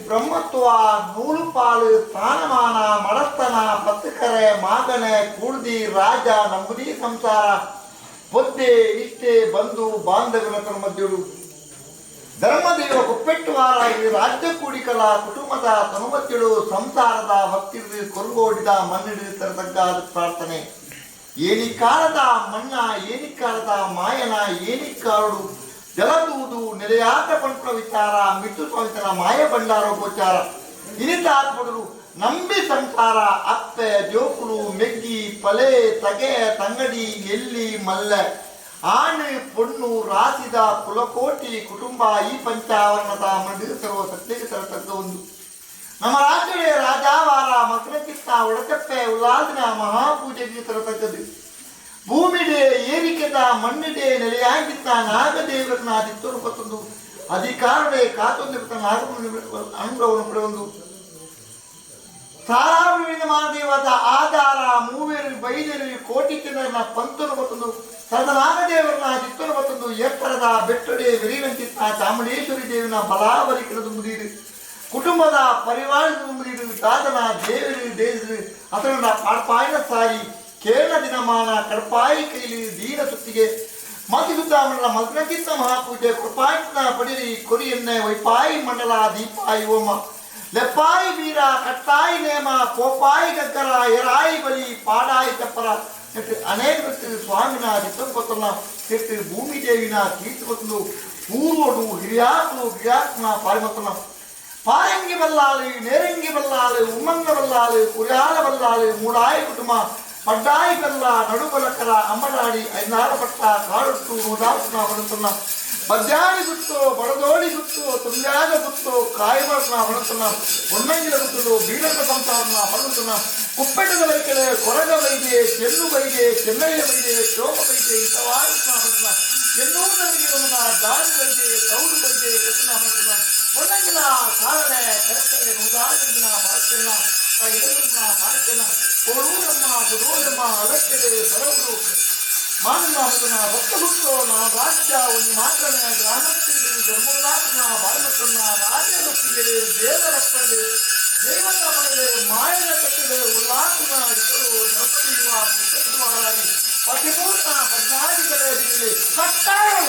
ಬ್ರಹ್ಮತ್ವ ನೂಲುಪಾಲು ಸ್ಥಾನಮಾನ ಮಡಸ್ತನ ಪತ್ತುಕರೆ ಮಾಗನೆ ಕೂಡ್ದಿ ರಾಜ ನಂಬುದಿ ಸಂಸಾರ ಪೊದ್ದೆ ಇಷ್ಟೆ ಬಂಧು ಬಾಂಧವ್ಯನ ಮಧ್ಯಡು ಧರ್ಮದೇವ ಕುಪ್ಪೆಟ್ಟುವಾರ ಈ ರಾಜ್ಯ ಕೂಡಿಕಲ ಕುಟುಂಬದ ತನುಮತ್ತಿಳು ಸಂಸಾರದ ಭಕ್ತಿಡಿದು ಕೊರಗೋಡಿದ ಮಣ್ಣಿಡಿದು ತರತಗ್ಗಾದ ಪ್ರಾರ್ಥನೆ. ಏನಿಕಾಲದ ಮಣ್ಣ ಏನಿಕಾಲದ ಮಾಯನ ಏನಿಕಾಲುಡು ಜಲದೂದು ನೆಲೆಯಾದ ಪಂಪುನ ವಿಚಾರ ಮಿಟ್ಟು ಸ್ವಾಮಿತನ ಮಾಯ ಭಂಡಾರ ಗೋಚಾರ ಇನಿತ ಆತ್ಮಗಳು ನಂಬಿ ಸಂಸಾರ ಅಪ್ಪೆ ಜೋಕುಲು ಮೆಗ್ಗಿ ಪಲೆ ತಗೆ ತಂಗಡಿ ಎಲ್ಲಿ ಮಲ್ಲೆ ಆಣು ಪೊಣ್ಣು ರಾಸಿದ ಕುಲಕೋಟಿ ಕುಟುಂಬ ಈ ಪಂಚಾವರಣದ ಮಂಡು ಸರ್ವ ಸತ್ಯಕ್ಕೆ ತರತಕ್ಕ ಒಂದು ನಮ್ಮ ರಾಜ್ಯವೇ ರಾಜಾವಾರ ಮಸನಕ್ಕಿತ್ತ ಒಡಚಪ್ಪೆ ಉಲ್ಲಾದಿನ ಮಹಾಪೂಜೆಗೆ ತರತಕ್ಕದ್ದು. ಭೂಮಿಡೆ ಏರಿಕೆದ ಮಣ್ಣಿಡೆ ನೆಲೆಯಾಗಿದ್ದ ನಾಗದೇವರನ್ನ ದಿತ್ತೋರು ಪತ್ತೊಂದು ಅಧಿಕಾರವೇ ಕಾತೊಂದು ನಾಗ ಅನುಗ್ರಹವನ್ನು ಪಡೆಯೊಂದು ಸಾರಾವಿನ ಮಾನದೇವದ ಆಧಾರ ಮೂವೇರು ಬೈದರು ಕೋಟಿ ಜನರನ್ನ ಪಂತನು ಮತ್ತೊಂದು ಸರದ ನಾಗದೇವರನ್ನ ಚಿತ್ತನು ಮತ್ತೊಂದು ಎತ್ತರದ ಬೆಟ್ಟಡೆ ವಿರೀನಂತಿತ್ತ ಚಾಮುಂಡೇಶ್ವರಿ ದೇವಿನ ಬಲಾವರಿಕೆಯನ್ನು ಮುಗಿದು ಕುಟುಂಬದ ಪರಿವಾರದ ಮುಗಿದು ದಾದನ ದೇವರು ದೇವರು ಅದನ್ನ ಪಾಡ್ಪಾಯಿನ ಸಾಯಿ ಕೇರಳ ದಿನಮಾನ ಕಡ್ಪಾಯಿ ಕೈಲಿ ದೀನ ಸುತ್ತಿಗೆ ಮತಿಸುದ್ದಾಮನ ಮಗ್ನಕಿತ್ತ ಮಹಾಪೂಜೆ ಕೃಪಾಯಿನ ಪಡಿರಿ ಕೊರಿಯನ್ನೆ ವೈಪಾಯಿ ಮಂಡಲ ದೀಪಾಯಿ ಓಮ ಲೆಪ್ಪಾಯಿ ವೀರ ಕಟ್ಟಾಯಿ ನೇಮ ಕೋಪಾಯಿ ಗಗ್ಗರ ಎರಾಯಿ ಬಲಿ ಪಾಡಾಯಿ ಚಪ್ಪರ ಅನೇಕ ಸ್ವಾಮಿನ ಚಿತ್ತೊತ್ತನ್ನ ತಿರ್ತು ಭೂಮಿ ದೇವಿನ ತೀರ್ಥವತ್ತು ಪೂರ್ವಡು ಹಿರಿಯಾಕುಲು ಗಿರಿಯಾತ್ಮ ಪಾರಿಮತ್ತನ ಪಾರಂಗಿ ಬಲ್ಲಾಳು ನೇರಂಗಿ ಬಲ್ಲಾಳು ಉಮ್ಮಂಗ ಬಲ್ಲಾಳು ಕುರಿಯಾಲ ಬಲ್ಲಾಳು ಮೂಡಾಯಿ ಕುಟುಂಬ ಪಡ್ಡಾಯಿ ಬೆಲ್ಲ ನಡುಬಲಕರ ಅಮ್ಮಡಾಡಿ ಐನಾರ ಪಟ್ಟ ಕಾಡುಟ್ಟು ನೂದಾತ್ಮ ಬರುತ್ತನ್ನ ಬದ್ಯಾಡಿ ಗುತ್ತು ಬಡದೋಡಿ ಗುತ್ತು ತುಂಬ್ಯಾದ ಗುತ್ತು ಕಾಯಿಬಳಕನ ಬರುತ್ತನ್ನ ಒನ್ನಂಗಿಲ ಗುತ್ತಲು ಬೀಳಕ ಸಂಸಾರನ ಬರುತ್ತನ್ನ ಕುಪ್ಪೆಟ್ಟದ ಬೈಕೆಲೆ ಕೊರಗ ಬೈಗೆ ಚೆನ್ನು ಬೈಗೆ ಚೆನ್ನಯ್ಯ ಬೈಗೆ ಶೋಭ ಬೈಗೆ ಹಿತವಾದ ಬರುತ್ತನ್ನ ಎನ್ನೂರವರಿಗೆ ಒಂದನ ದಾರಿ ಬೈಗೆ ತೌಡು ಬೈಗೆ ಕಟ್ಟನ ಬರುತ್ತನ್ನ ಒನ್ನಂಗಿಲ ಕಾರಣೆ ಕರೆಕ್ಟೆ ನೂದಾಗಿನ ಬಾಳ್ಕೆಲ್ಲ ಇದನ್ನ ಬಾಳ್ಕೆಲ್ಲ ಕೋಳೂರಮ್ಮ ಗುಡೂರಮ್ಮ ಅಲಕ್ಕೆರೆ ಸರವರು ಮಾನನ ಭಕ್ತಗುತ್ತೋನ ರಾಜ್ಯ ಒಂದು ಮಾತ್ರನೇ ಗ್ರಾಮಸ್ಥಿಗೆ ಧರ್ಮೋಲ್ಲಾಸನ ಬಾಳ್ಮತ್ತನ್ನ ರಾಜ್ಯದೊತ್ತಿಗೆ ದೇವರಪ್ಪಣೆ ದೇವರ ಪಡೆದೆ ಮಾಯದ ಕಟ್ಟದೆ ಉಲ್ಲಾಸನ ಇಬ್ಬರು ಧರ್ಮದಿರುವ ಪುಸ್ತಕವಾಗಿ 13 14 ಕಡೆ ಕಟ್ಟಾಯ.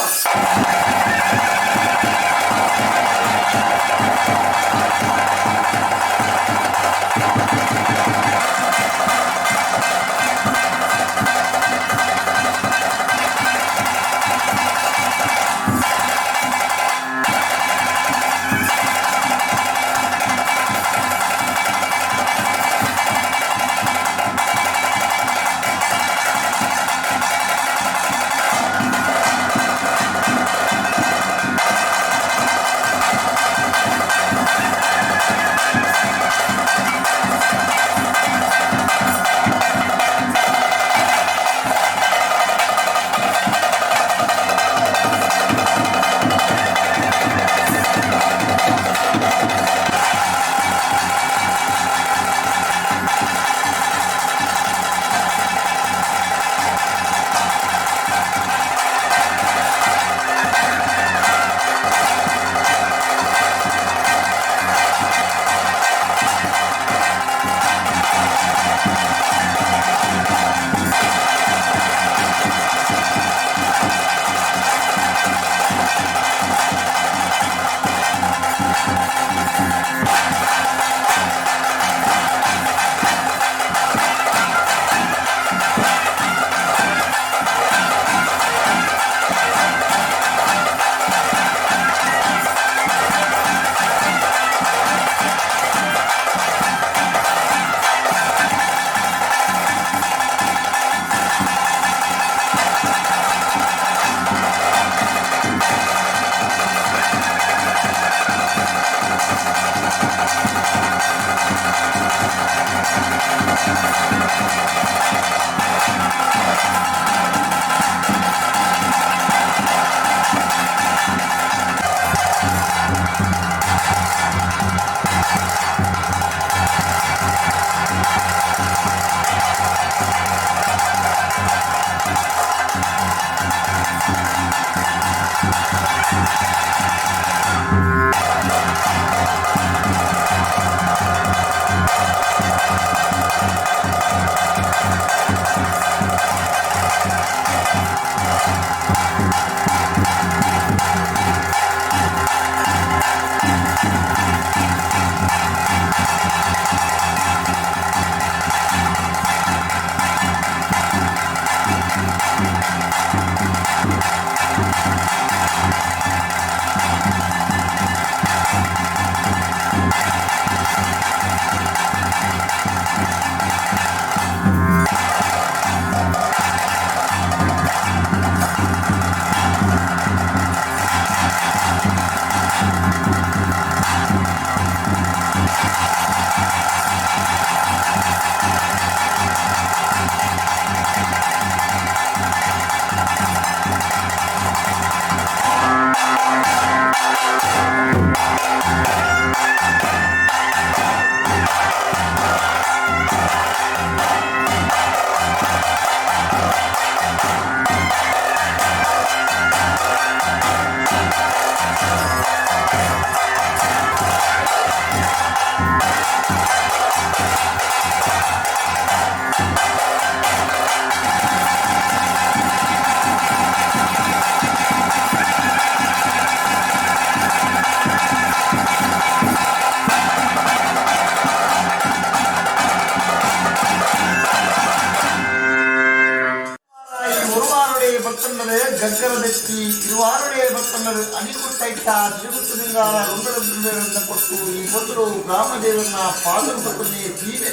ಗ್ರಾಮದೇವರನ್ನ ಪಾದರು ಪಟ್ಟನೆ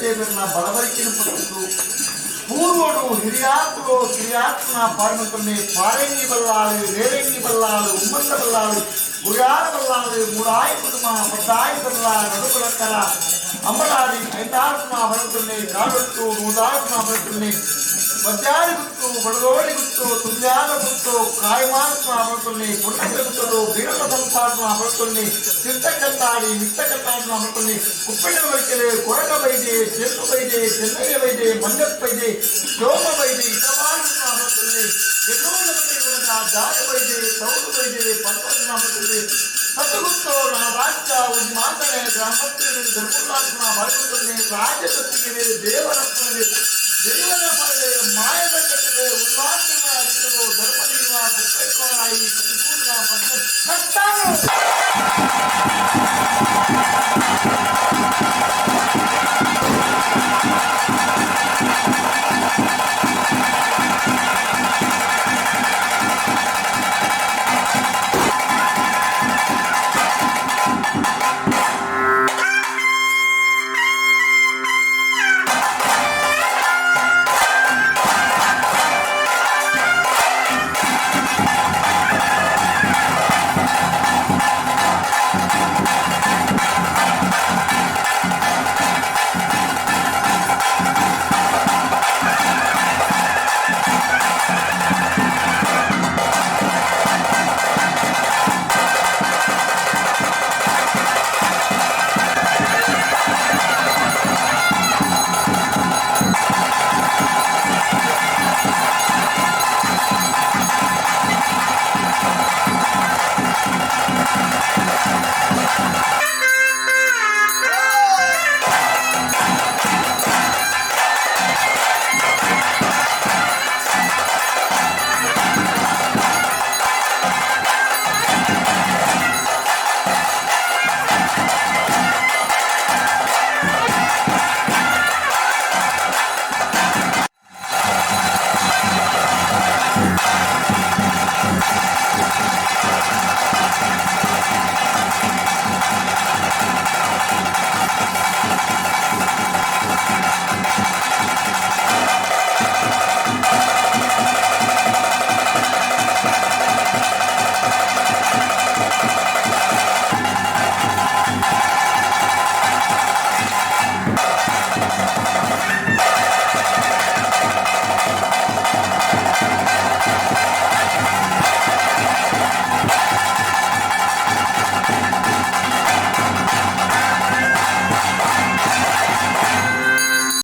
ದೇವರನ್ನ ಬಲವರಿಕೆಯನ್ನು ಪಟ್ಟಿದ್ದು ಪೂರ್ವಡು ಹಿರಿಯಾತ್ರು ಕಿರಿಯಾತ್ಮನ ಪಾರ್ಮತನ್ನೇ ಪಾರಂಗಿ ಬಲ್ಲಾಳು ನೇರಂಗಿ ಬಲ್ಲಾಳು ಉಮ್ಮಂದ ಬಲ್ಲಾಳು ಗುರಿಯಾರ ಬಲ್ಲಾಳು ಮೂಡಾಯಿ ಕುಟುಂಬ ಪದ್ದಾಯಿ ಬಲ್ಲ ನಡುಕುಲಕ್ಕರ ಅಂಬಲಾದಿ ಐದಾರ್ಪಣ ಬರತನ್ನೇ ಕಾಡೊಟ್ಟು ನೂದಾರ್ಪಣ ಬರತನ್ನೇ ಪದ್ಯಾರಿ ಗುತ್ತು ಬಡದೋಳಿ ಗುತ್ತು ತುಂಬ್ಯಾದ ಗುತ್ತು ಕಾಯಮಾರ್ಪಣ ಬರತನ್ನೇ ಪುಣ್ಯದ ಗುತ್ತಲು ಬೀರಲ ಸಂಸಾರ್ಪಣ ಬರತನ್ನೇ ಚಿತ್ತಕಂದಾಡಿ ಮಿತ್ತಕಂದಾಡಿನ ಬರತನ್ನೇ ಉಪ್ಪಿನ ಬೈಕೆಲೆ ಕೊರಗ ಬೈದೆ ಚೆಲ್ಲು ಬೈದೆ ಚೆನ್ನಯ್ಯ ಬೈದೆ ಮಂಜಪ್ಪ ಬೈದೆ ಸೋಮ ಬೈದೆ ಇತವಾರ್ಪಣ ಬರತನ್ನೇ ಎಲ್ಲೋಳ ಬೈದೆ ಜಾಯ ಬೈದೆ ತೌಡು ಬೈದೆ ಪಂಪನ ಬರತನ್ನೇ ಸತಗುತ್ತೋ ರಾಜ್ಯ ಮಾತನೆ ಗ್ರಾಮಸ್ಥರಿಗೆ ಧರ್ಮರಾಜ್ನ ಬರತನ್ನೇ ರಾಜಸತ್ತಿಗೆ ದೇವರಪ್ಪನಿಗೆ ದೇವರ ಮರಳೆ ಮಾಯದ ಕಟ್ಟಲೆ ಉಲ್ಲಾಸನ ಧರ್ಮದೇವ ಕುಪ್ಪೈಕೋರಾಯಿ ಕಷ್ಟ.